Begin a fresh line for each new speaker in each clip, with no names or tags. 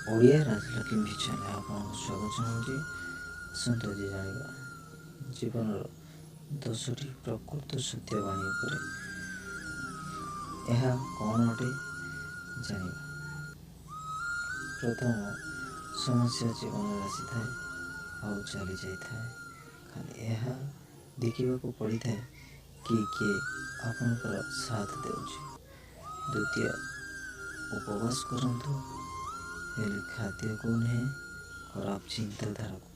Odia Rajalakshmi channel ଆପଣଙ୍କୁ ସ୍ୱାଗତ ଜଣାଉଛି। ଆସନ୍ତୁ ଆଜି ଜାଣିବା ଜୀବନର 10ଟି ପ୍ରକୃତ ସତ୍ୟବାଣୀ ଉପରେ। ଏହା କ'ଣ ଅଟେ ଜାଣିବା। ପ୍ରଥମ, ସମସ୍ୟା ଜୀବନରେ ଆସିଥାଏ ଆଉ ଚାଲି ଯାଇଥାଏ, ଖାଲି ଏହା ଦେଖିବାକୁ ପଡ଼ିଥାଏ କି କିଏ ଆପଣଙ୍କର ସାଥ ଦେଉଛି। ଦ୍ୱିତୀୟ, ଉପବାସ କରନ୍ତୁ, ହେଲେ ଖାଦ୍ୟକୁ ନୁହେଁ, ଖରାପ ଚିନ୍ତାଧାରାକୁ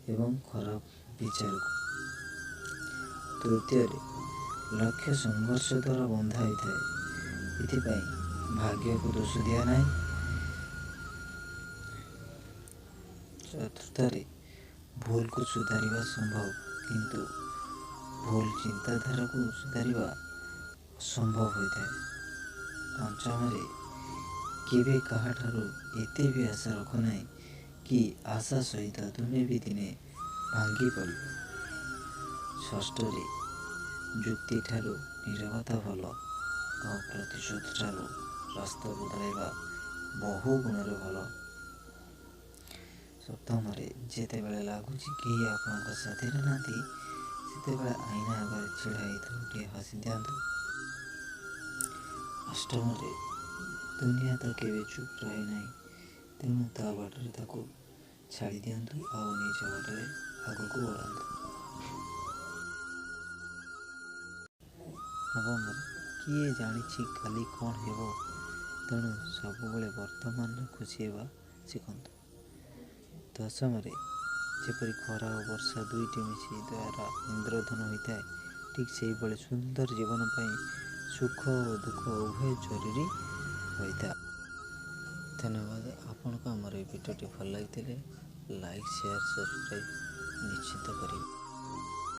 ଏବଂ ଖରାପ ବିଚାରକୁ। ତୃତୀୟରେ, ଲକ୍ଷ୍ୟ ସଂଘର୍ଷ ଦ୍ୱାରା ବନ୍ଧା ହୋଇଥାଏ, ଏଥିପାଇଁ ଭାଗ୍ୟକୁ ଦୋଷ ଦିଆ ନାହିଁ। ଚତୁର୍ଥରେ, ଭୁଲକୁ ସୁଧାରିବା ସମ୍ଭବ, କିନ୍ତୁ ଭୁଲ ଚିନ୍ତାଧାରାକୁ ସୁଧାରିବା ଅସମ୍ଭବ ହୋଇଥାଏ। ପଞ୍ଚମରେ, କେବେ କାହାଠାରୁ ଏତେ ବି ଆଶା ରଖ ନାହିଁ କି ଆଶା ସହିତ ତୁମେ ବି ଦିନେ ଭାଙ୍ଗି ପଡ଼ିବ। ଷଷ୍ଠରେ, ଯୁକ୍ତିଠାରୁ ନୀରବତା ଭଲ ଆଉ ପ୍ରତିଶୋଧ ଠାରୁ ରାସ୍ତା ବଦଳାଇବା ବହୁ ଗୁଣରେ ଭଲ। ସପ୍ତମରେ, ଯେତେବେଳେ ଲାଗୁଛି କେହି ଆପଣଙ୍କ ସାଥିରେ ନାହାନ୍ତି, ସେତେବେଳେ ଆଇନା ଆଗରେ ଛିଡ଼ା ହେଇ ଥରୁଟିଏ ହସି ଦିଅନ୍ତୁ। ଅଷ୍ଟମରେ, ଦୁନିଆ ତ କେବେ ଚୁପ୍ ରହେ ନାହିଁ, ତେଣୁ ତା ବାଟରେ ତାକୁ ଛାଡ଼ି ଦିଅନ୍ତୁ ଆଉ ନିଜ ବାଟରେ ଆଗକୁ ବଢ଼ନ୍ତୁ। ନବମରେ, କିଏ ଜାଣିଛି କାଲି କ'ଣ ହେବ, ତେଣୁ ସବୁବେଳେ ବର୍ତ୍ତମାନରେ ଖୁସି ହେବା ଶିଖନ୍ତୁ। ଦଶମରେ, ଯେପରି ଖରା ଓ ବର୍ଷା ଦୁଇଟି ମିଶି ଦ୍ୱାରା ଇନ୍ଦ୍ରଧନୁ ହୋଇଥାଏ, ଠିକ୍ ସେହିଭଳି ସୁନ୍ଦର ଜୀବନ ପାଇଁ ସୁଖ ଓ ଦୁଃଖ ଉଭୟ ଜରୁରୀ ହୋଇଥାଏ। ଧନ୍ୟବାଦ। ଆପଣଙ୍କୁ ଆମର ଏହି ଭିଡ଼ିଓଟି ଭଲ ଲାଗିଥିଲେ ଲାଇକ୍, ସେୟାର, ସବସ୍କ୍ରାଇବ୍ ନିଶ୍ଚିତ କରିବେ।